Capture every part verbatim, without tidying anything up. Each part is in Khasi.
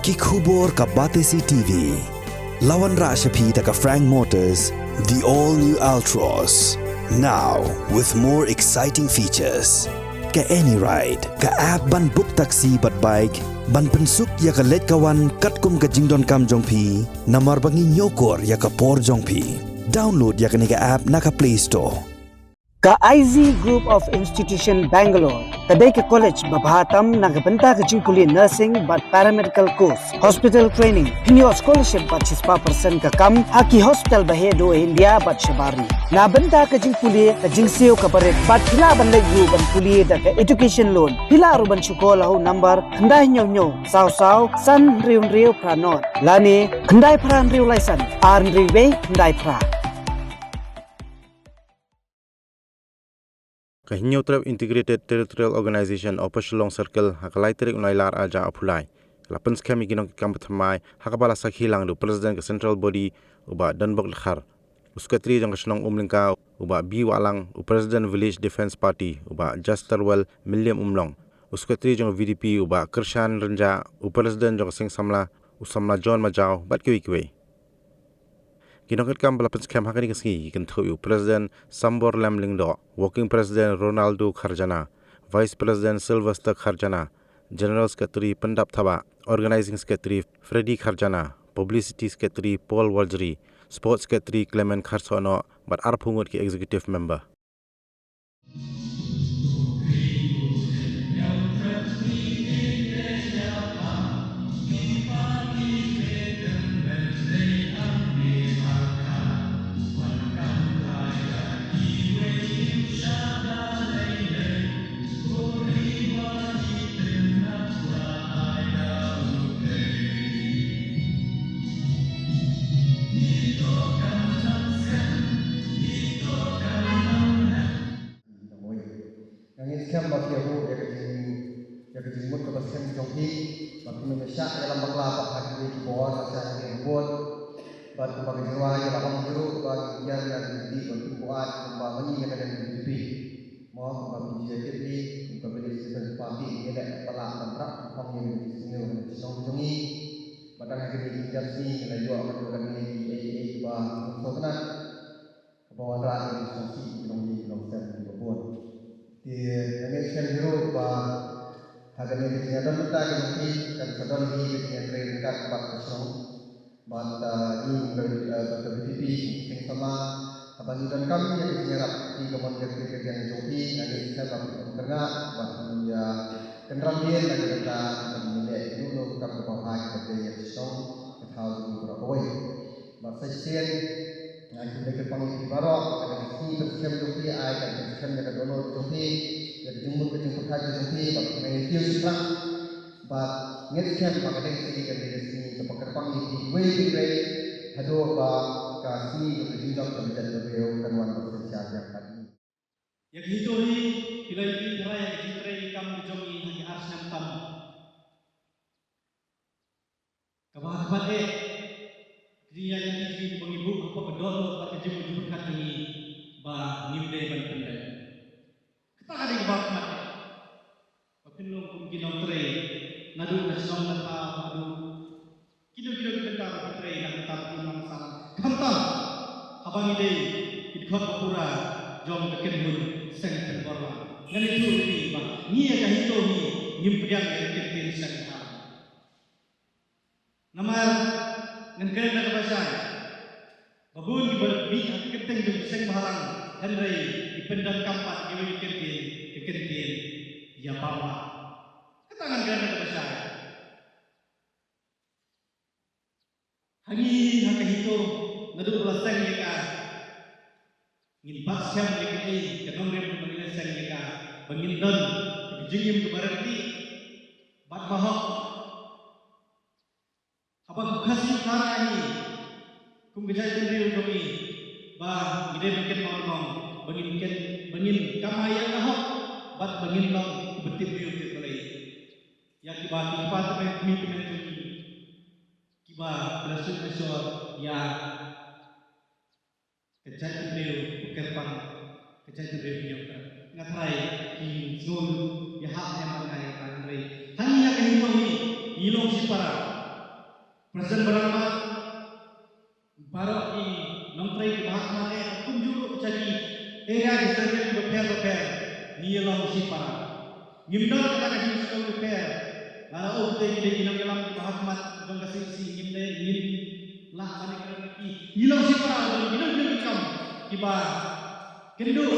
Ki khubor ka Batesi T V. La wanrah sha phi da ka Frank Motors, the all new Altroz. Now with more exciting features. Ka AnyRide, ka app ban book taxi bad bike, ban pynsuk ïa ka leit ka wan katkum ka jingdonkam jong phi, namar ba ngi ñiewkor ïa ka por jong phi. Download ïa kane ka app na ka Play Store. Ka I Z Group of Institution Bangalore ka dei ka college ba bha tam na ka bynta ka jingpule nursing bad paramedical course, hospital training. Phin ïoh scholarship bad shispah percent ka kam ha ki hospital ba heh duh India bad shabar ri. Na bynta ka jingpule ka jingsiew ka barit bad phi lah ban leit ruh ban pule da ka education loan. Phi lah ruh ban shu call ha u number khyndai hynñiew hynñiew saw saw san hynriew hynriew phra nod lane khyndai phra hynriew lai san ar hynriew wei khyndai phra. Ka Hynñiewtrep Integrated Territorial Organization Upper Shillong Circle ha ka lai tarik u Nailar arhajar arphew lai la pynskhem ïa ki nongkitkam ba thymmai ha kaba la sakhi lang da u President ka Central Body u Bah Donbok Dkhar, u Secretary jong ka shnong Umlyngka u Bah B Wahlang, u President Village Defence Party u Bah Jasterwell Mylliem Umlong, u Secretary jong ka V D P u Bah Kyrshan Rynjah, u President jong ka Seng Samla u Samla John Majaw bad kiwei kiwei. Ki nongkitkam ba la pynskhem ha kane ka sngi ki kynthup ïa u President Samborlem Lyngdoh, Working President Ronaldo Kharjana, Vice President Sylvester Kharjana, General Secretary Pyndap Thabah, Organizing Secretary Freddy Kharjana, Publicity Secretary Paul Warjri, Sports Secretary Clement Kharsohnoh bad arphew ngut ki Executive Member. Nga ngeit skhem ba phi ïa buh ïa ka jing, ïa ka jingmut kaba skhem jong phi, ba phin ym ïa shah ïalam bakla bad ha kiwei ki bor, ba shah ïa ka bor. Bad kumba ka jingrwai ka la ong hi ruh ba ngin kiar ïa ka jingdih ban pynbuaid kumba ma ngi na ka liang ka B J P. Mo kumba phi ju ïa tip hi, kum ka Village Defence Party ngi leh ba lah ban rah ban phong ïa ka jingsniew ha ka shnong jong ngi. Bad tang ha kine ki jingïaseng ngi la ïoh ban ïoh kane ki ei ei kiba sngewtynnat. Kaba wanrah ïa ki sngewsih ki longïing ki longsem kiba bun. Te nga ngeit skhem hi ruh ba ha kane ka jingïadon bynta ka jong phi kan sa don hi ka jingïatrei ryngkat bad ka shnong bad, ah, ngi ka, ah, ka V D P Seng Samla haba ngi donkam ïa ka jingïarap kti kamon ka kti ka jong phi nga ngeit skhem ba phin ym kyrngah ba phin ïa kynran dien na ka bynta ban ïaleh ïa uno uno ka kam kaba bha kaba dei ïa ka shnong ka thaw jong ngi baroh kawei. Bad sa shisien Nga kyrpang ïa phi baroh, ka dei ka sngi pynskhem jong phi, ai ka pynskhem ïa ka dohnud jong phi, ïa ka jingmut ka jingpyrkhat ka jong phi, bad nga ïa kiew shaphrang. Bad ngeit skhem ba ka dei ka sngi, ka dei ka sngi kaba kyrpang ïa phi iwei pa iwei, haduh ba ka sngi jong ka jingjop jong ka jaitbynriew kan wan ban synshar ïa ka. Ïa ka HITO hi, phi la ïohi tharai ïa ka jingtrei kam ka jong ngi ha ki ar snem tam. Kaba ha khmat eh, ka jingïaid lynti jong ngi kaba ngi buh hapoh ka dohnud bad ka jingmut jingpyrkhat jong ngi ba ngim dei ban pyndep. Kata ka dei kaba ha khmat eh. Ba phin long kum ki nongtrei, naduh na shnong na thaw haduh kino kino ki bynta ba phi trei na ka bynta ka imlang sahlang. Khamtam haba ngi dei ki dkhot ba pura jong ka kynhun seng pynbor lang. Ngan ïathuh ïa phi ba ngi ïa ka HITO hi ngim pdiang ïa ka ktien seng ha. Namar ngan kren da kaba shai ba bun kiba mih ha ka kyrteng jong ka seng bhalang, hynrei ki pyndonkam pat kiwei ki ktien, ki ktien ïa Bangla. Kata ngan kren da kaba shai. Ha ngi ha ka HITO naduh ba la seng ïa ka, ngin bat siam ïa kaei ka nongrim ba ngi la seng ïa ka, ba ngin don ka jingim kaba ryntih bad ba hok. Haba u Khasi u tharai hi kum ka jaitbynriew jong ngi ba ngi dei ban kynmaw lyngkhuh, ba ngin kyn, ba ngin kamai ïa ka hok bad ba ngin long kiba tip briew tip Blei. Ïa kiba ki kpa tymmen kmie tymmen jong ngi kiba la shu ashor ïa ka jaitbynriew ba kyrpang, ka jaitbynriew ba kyrpang. Nga tharai ki sngew ïahap ïa man nga ïa ka, hynrei ha ngi ïa ka HITO hi ngi long shipara. President Barama, baroh ki nongtrei kiba ha khmat eh, kumjuh ruh sha ki area ki circle kiba pher bapher, ngi ïa long shipara. Ngim don kata ka jingsngew bapher. Lada u te ki dei ki nongïalam kiba ha khmat jong ka C C, ngim dei, ngim lah ban ïakren ïa ki. Ngi long shipara jong ki nongïalam kiba kynduh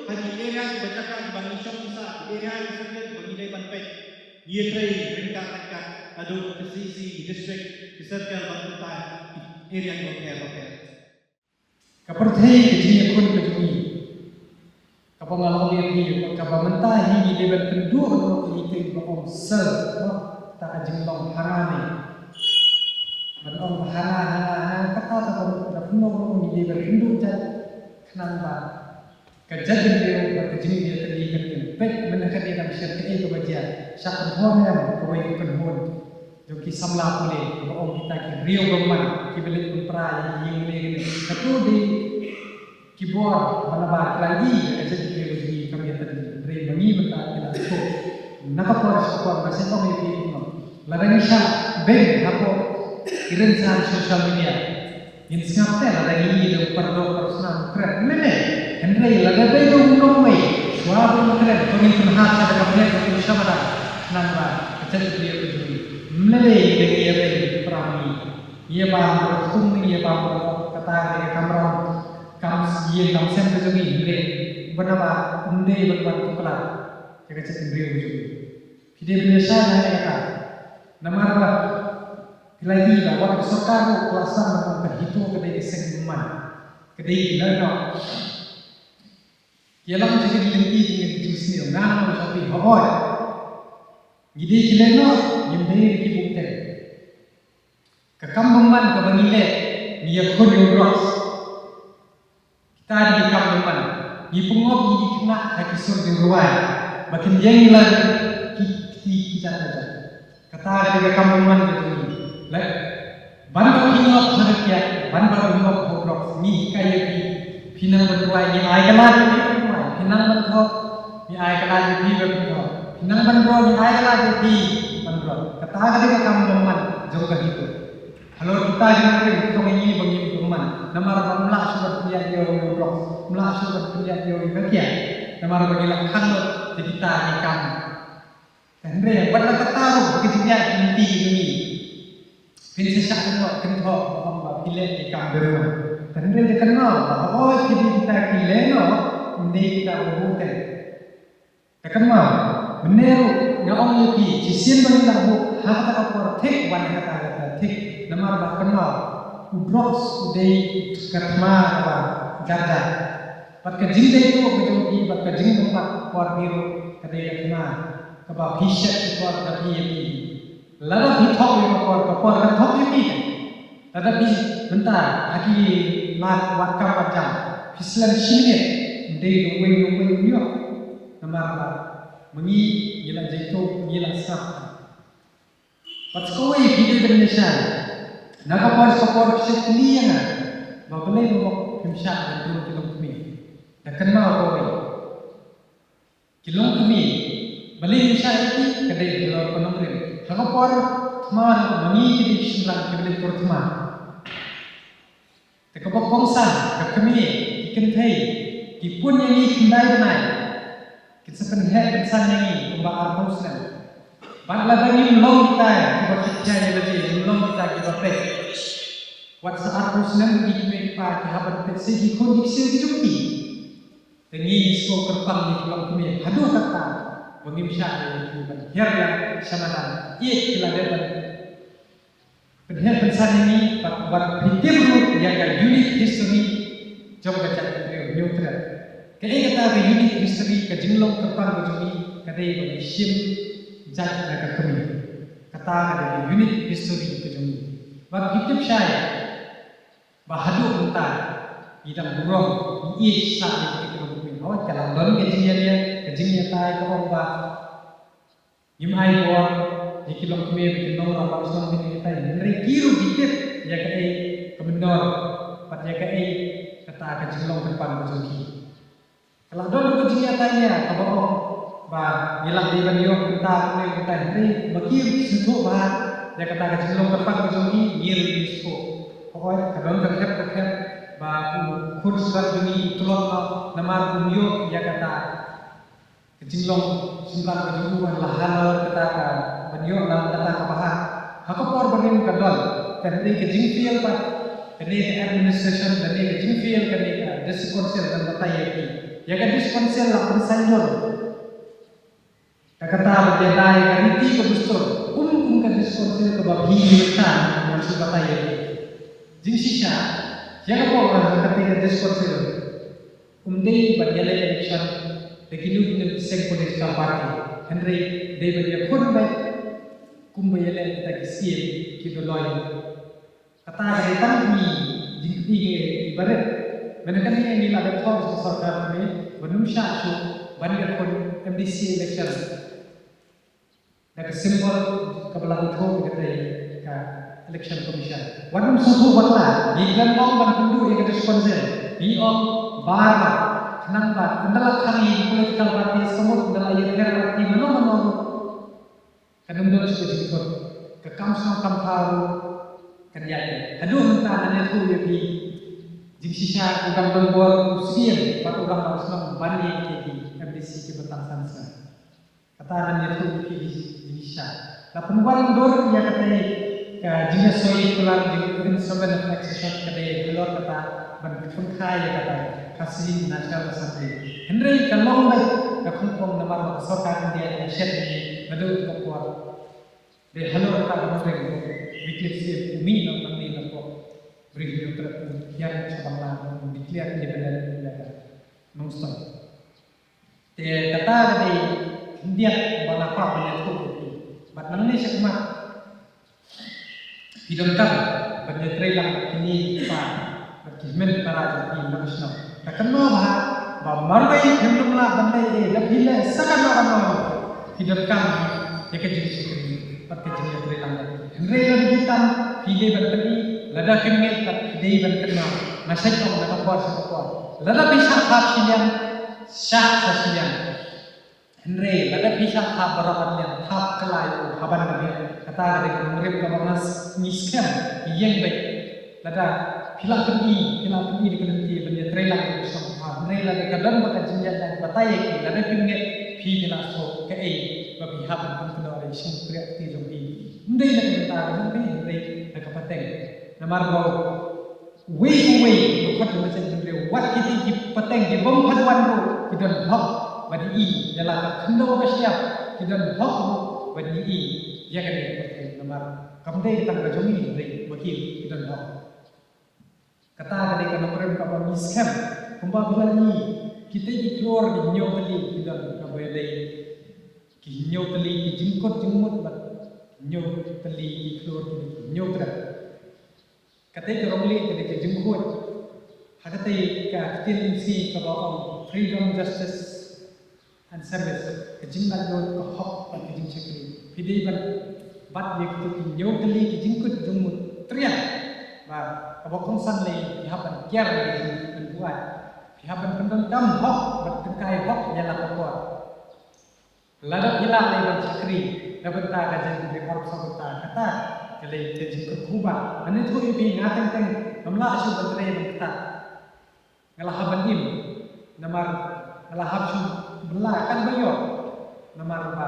ha ki area kiba jaka kiba ngi shong ngi sah, ki area ki circle kiba ngi dei ban peit. Ngi ïatrei ryngkat ryngkat haduh ka C C, ki district, ki circle bad kumta ki area kiba pher bapher. Ka pyrthei ka jingïakhun ka jong ngi, kaba nga la ong ïa phi, kaba mynta hi ngi dei ban kynduh noh ïa kaei ba ong self, noh, kata ka jinglong ha nga ne. Ban ong ba ha nga, ha nga, ha nga, kata ka ban, ka pynlong ngi dei ban kynduh jait khnang ba ka jaitbynriew bad ka jingïatylli kan pynpeit. Mynta ka dei dang shet kaei kaba jia, sha kynhun em, kawei ka kynhun jong ki samla pule, kaba ong kita ki riew bymman kiba leit pynpra ïa ki ïing lei. Kane kato dei ki bor ba la bar, ki la ïohi ïa ka jaitbynriew jong ngi kam ïatylli. Hynrei ma ngi mynta ki la shu na ka por sha ka por. Ba shen ong ïa phi kumno, lada ngi shah beiñ hapoh ki rynsan social media, ngin sngap te lada ngi ïohi da u pardor, u snam, u kren, ym lei lei. Hynrei lada dei da u nongwei, shuwa ba un kren, to ngin pynhap sha ka bniat, ka bniat sha madan, khnang ba ka jaitbynriew ka jong ngi, ym lei lei da ngi ïa beiñ para ngi. Ngi ïa bam bad ktung, ngi ïa bam bad kata ka dei ka kamram, kam ïing kam sem ka jong ngi, hynrei ban ïa bam, ym dei ban wan tuklar ïa ka jaitbynriew ka jong ngi. Phi dei ban ïa shai na ïa kata. Namar ba phi la ïohi ba wat ka sorkar ruh ka la sdang ban ong ka HITO ka dei ka seng bymman, ka dei ki lehnoh. Ki ïalam jong ki lynti jong ki jingsniew, nga ong sha phi, hooid, ngi dei ki lehnoh, ngim dei ki buhteng. Ka kam bymman kaba ngi leh, ngi ïakhun ïa u drugs. Kita dei ki kam bymman. Ngi pynngop ïa ki khynnah ha ki sur jingrwai ba kin ïeng lan ki kti ki jait ka jait. Kata ka dei ka kam bymman ka jong ngi. Leh ban ba phi ngop ha ka kiad, ban ba phi ngop ha u drugs, ngi hikai ïa phi. Phi nang ban rwai, ngi ai ka lad ïa phi ban rwai. Phi nang ban thok, ngi ai ka lad ïa phi ban thok. Phi nang ban roi, ngi ai ka lad ïa phi ban roi. Kata ka dei ka kam bymman jong ka HITO. Halor kita ki nongrim, to ngi ba ngim bymman. Namar ba ym lah shuh ban pynïaid ïa u drugs, ym lah shuh ban pynïaid ïa ka kiad. Namar ba ngi la khang lut ïa kita ki kam. Te hynrei wat la katta ruh ka jingïaid ki lynti ki jong ngi, phin sa shah kynthoh, kynthoh ba ong ba phi leh ki kam bymman. Te hynrei te kynmaw ba hooid ki dei kita ki lehnoh, ym dei kita ba buhteng. Te kynmaw, mynne ruh nga ong ïa phi, shisien ba ngi la buh ha kata ka por thik, wan ha kata ka por thik. Namar ba kynmaw, u drugs u dei ka thma kaba jar jar. Bad ka jingjaituh ka jong phi bad ka jingbymbat por phi ruh ka dei ka thma kaba phi shet shukor da phi ïa phi. Lada phi thok ïa ka por, ka por kan thok ïa phi. Lada phi mynta ha ki lad wad kam wad jam, phi slem shi minit, ym dei da uwei na uwei un ïoh. Namar ba ma ngi ngi la jaituh, ngi la sngap. Bad sa kawei phi dei ban ïa shai. Na ka por sa ka por phi shait kylli ïa nga ba balei mo phim shah ban dum ki longkmie. Da kynmaw kawei. Ki longkmie, balei ngim shah ïa ki, ka dei halor ka nongrim. Ha ka por thma ruh ma ngi ki dei ki shynrang kiba leit tur thma. Te kaba kongsan, ka kmie, ki kynthei, ki pun ïa ngi khyndai bnai. Kin sa pynheh pynsan ïa ngi kumba arphew snem. Bad lada ngim long kita kiba khia ïa lade, ngim long kita kiba peit, wat sa arphew snem ki kmie ki kpa ki hap ban peit sha ki khun ki ksiew ki jong ki. Te ngi sngewkyrpang ïa ki longkmie haduh katta ba ngim shah ïa ki ban hiar ïa sha madan. Ïa ki la dep ban pynheh pynsan ïa ngi, bad wat phi tip ruh ïa ka unique history jong ka jaitbynriew Hynñiewtrep. Kaei kata ka unique history, ka jinglong kyrpang ka jong ngi, ka dei ba ngi shim jait na ka kmie. Kata ka dei ka unique history ka jong ngi. Bad phi tip shai ba haduh mynta ngi dang burom, ngi ïeit shisha ïa kita ki longkmie. Hooid, ka la don ka jingïaleh, ka jingïatai, ka ong ba ngim ai bor ïa ki longkmie ba kin long rangbah shnong, kin ïatai. Hynrei ki ruh ki tip ïa kaei ka myndor bad ïa kaei kata ka jinglong kyrpang ka jong ki. Ka la don ka jingïatai ïa kaba ong ba ngi lah dei ban ïoh mynta, kumne mynta, hynrei ma ki ruh ki sngewthuh ba Ïa kata ka jinglong kyrpang ka jong ngi, ngi ruh ngi sngewthuh. Hooid, ka don ka khep ka khep ba u khun sngewbha jong ngi u tlot noh namar um ïoh ïa kata ka jinglong shynrang ka jong u, ban la halor kata ka, ban ïoh lang kata ka bha. Ha ka por barim ka don, ka dei ka jingfail pat, ka dei ka administration, ka dei ka jingfail, ka dei ka district council, kan batai ïa ki. Ïa ka district council la pynsaindur. Ka kata ba ïada ïa ka riti ka dustur, kum kum ka district council kaba phi mynta ngan shu batai ïa ki. Jingshisha, ïa ka por ba kata ka district council um dei ban ïaleh election da kino kino ki seng political party. Hynrei dei ban ïakhun beit kumba ïaleh kita ki siem ki doloi. Kata ka dei tang ki jingkti ki barit. Mynta kane ngi la dep thoh sha sorkar kane ban ym shah shuh ban ïakhun M D C election da ka symbol kaba la ithuh ïa kata ka Election Commission. Wat nym sngewthuh bakla, ngi khlem ong ban kynduh ïa ka district council, ngi ong bar bar, khnang ba ynda la khang ïa ki political party, ka mut ynda la ïapher party mano mano ruh, kan ym don shuh ka jingthut, ka kam shnong kam thaw ruh kan ïaid. Haduh mynta ngan ïathuh ïa phi, jingshisha u dang don bor u sdien bad u rangbah shnong ban ïeng ïa ki M D C kiba tang san snem. Kata ngan ïathuh ïa phi jingshisha. La pynwan dur ïa kata ka jingïasoi kular, jing instrument of accession, ka dei halor kata ban pynkha ïa kata Khasi National Assembly. Hynrei ka long beit ka khongpong namar ba ka sorkar India ka la shet ïa ngi naduh ka por. Dei halor kata ka nongrim Wycliffe Siem u mih noh nangne na pdeng Bri Hynñiewtrep, u thiang sha Bangla, u declare independent ïa ka Nongstoiñ. Te kata ka dei khyndiat ba nga kwah ban ïathuh ïa phi. Bad nangne shakhmat phi donkam ban ïatreilang bad kine ki kpa bad ki hynmen ki para jong phi na ka shnong. Te kynmaw bha ba marwei phim nym lah ban leh ei, da phi leh sa kano kano phi donkam ïa ka jingshakri bad ka jingïatreilang. Hynrei lada ki tam phi dei ban pyni, lada kim ngeit pat phi dei ban kynmaw. Nga shu ong na ka por sha ka por, lada phi shah thap shiliang, shah sha shiliang. Hynrei lada phi shah thap baroh arliang, thap kylla ïa u ha ban da miet. Kata ka dei ka nongrim kaba ngi skhem ïeng beit. Lada phi lah pyni, phi lah pyni da ka lynti ban ïatreilang ïa ka shnong. Hynrei lada ka don ba ka jingïaid batai ïa ki, lada kim ngeit, phi phi lah sngewthuh kaei ba phi hap ban pynkynnoh ïa ka jingpyrkhat jong phi. Ym dei na ka bynta ka jong phi, hynrei na ka pateng. Namar ba uwei uwei u khot u message hynriew, wat kitei ki pateng ki bym pat wan ruh ki don hok ban ïohi ïa la ka khyndew ka shyiap, ki don hok ruh ban ïohi ïa kane ka pateng. Namar kam dei tang ka jong ngi hynrei ma ki ki don hok. Kata ka dei ka nongrim kaba ngi skhem. Kumba phi la ïohi, kitei ki khlur ki hynñiew tylli ki don kaba ïadei, ki hynñiew tylli ki jingkut jingmut bad hynñiew tylli ki khlur ki hynñiew tylli. Kata ka rong leh ka dei ka jingkhuid ha kata ka ktien English kaba ong freedom, justice and service, ka jinglaitluid, ka hok bad ka jingshakri. Phi dei ban bat ïa kito ki hynñiew tylli ki jingkut jingmut, triang ba kaba kongsan lei phi hap ban kiar ïa ka jingpynbuaid. Phi hap ban pyndonkam hok bad pynkai hok ïa la ka por. Lada phi lah lei ban shakri na bynta ka jaitbynriew baroh, sa bynta kata ka dei ka jingkyrkhu ba ngan ïathuh ïa phi, nga teng teng ngam lah shuh ban trei ban ktah. Nga la hap ban im namar nga la hap shu bylla katba ïoh, namar ba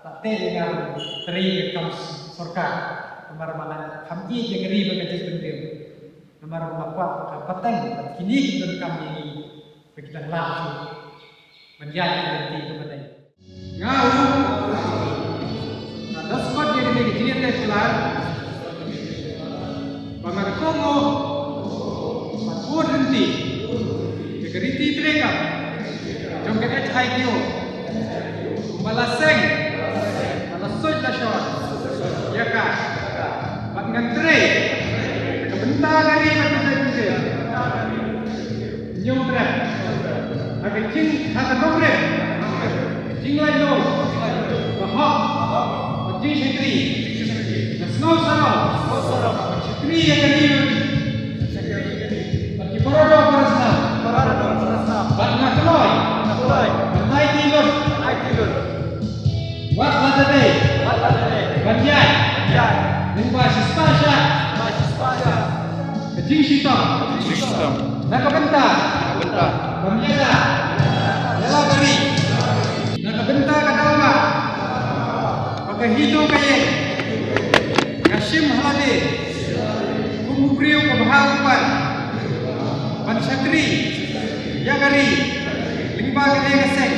la teh ïa nga ban trei ka kam sorkar, namar ba nga kham ïeit ïa ka ri bad ka jaitbynriew, namar ba nga kwah ka pateng ba kine ki donkam ïa ngi ba ki dang lah shuh ban ïaid ïa ka lynti kaba dei. Nga u, nga duskup ïa kane ka jingïateh kular ba ngan kohnguh bad bud lynti ïa ka riti treikam jong ka H I T O, ba la seng, ba la suid la shon ïa ka, bad ngan trei na ka bynta ka ri bad ka jaitbynriew. Hynñiewtrep. Ha ka jing, ha ka nongrim, ka jinglaitluid, ka hok, ka jingshakri. Nga sngewsarong ban shakri ïa ka ri bad ki para doh para snam. Bad nga kloi ban aiti lut. Wat lada dei ban ïaid Lyngba shispah shah, lyngba shispah shah, ka jingshitom, ka jingshitom, na ka bynta, na ka bynta, ban ïada ïa la ka ri, na ka bynta ka daw ba, ba ka HITO ka ïeng. Nga shim ha lade kum u briew ka bha u pan ban shakri ïa ka ri lyngba kane ka seng.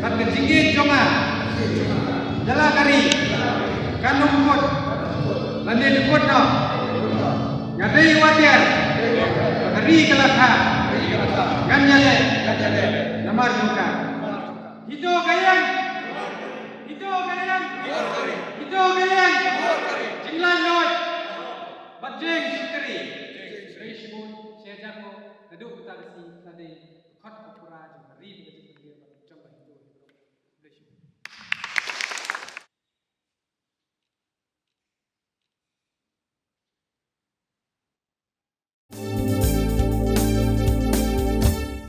Bad ka jingïeit jong nga ïa la ka ri kan ym kut lane dkut noh. Nga dei wat ïa ka ri ka la kha, ngan ïaleh namar jong ka. HITO ka ïeng. HITO ka ïeng. HITO ka ïeng. Jinglaitluid bad jingshakri. Khublei shibun, sha ïa ko naduh mynta ka sngi ka dei khot ka pura jong ka ri.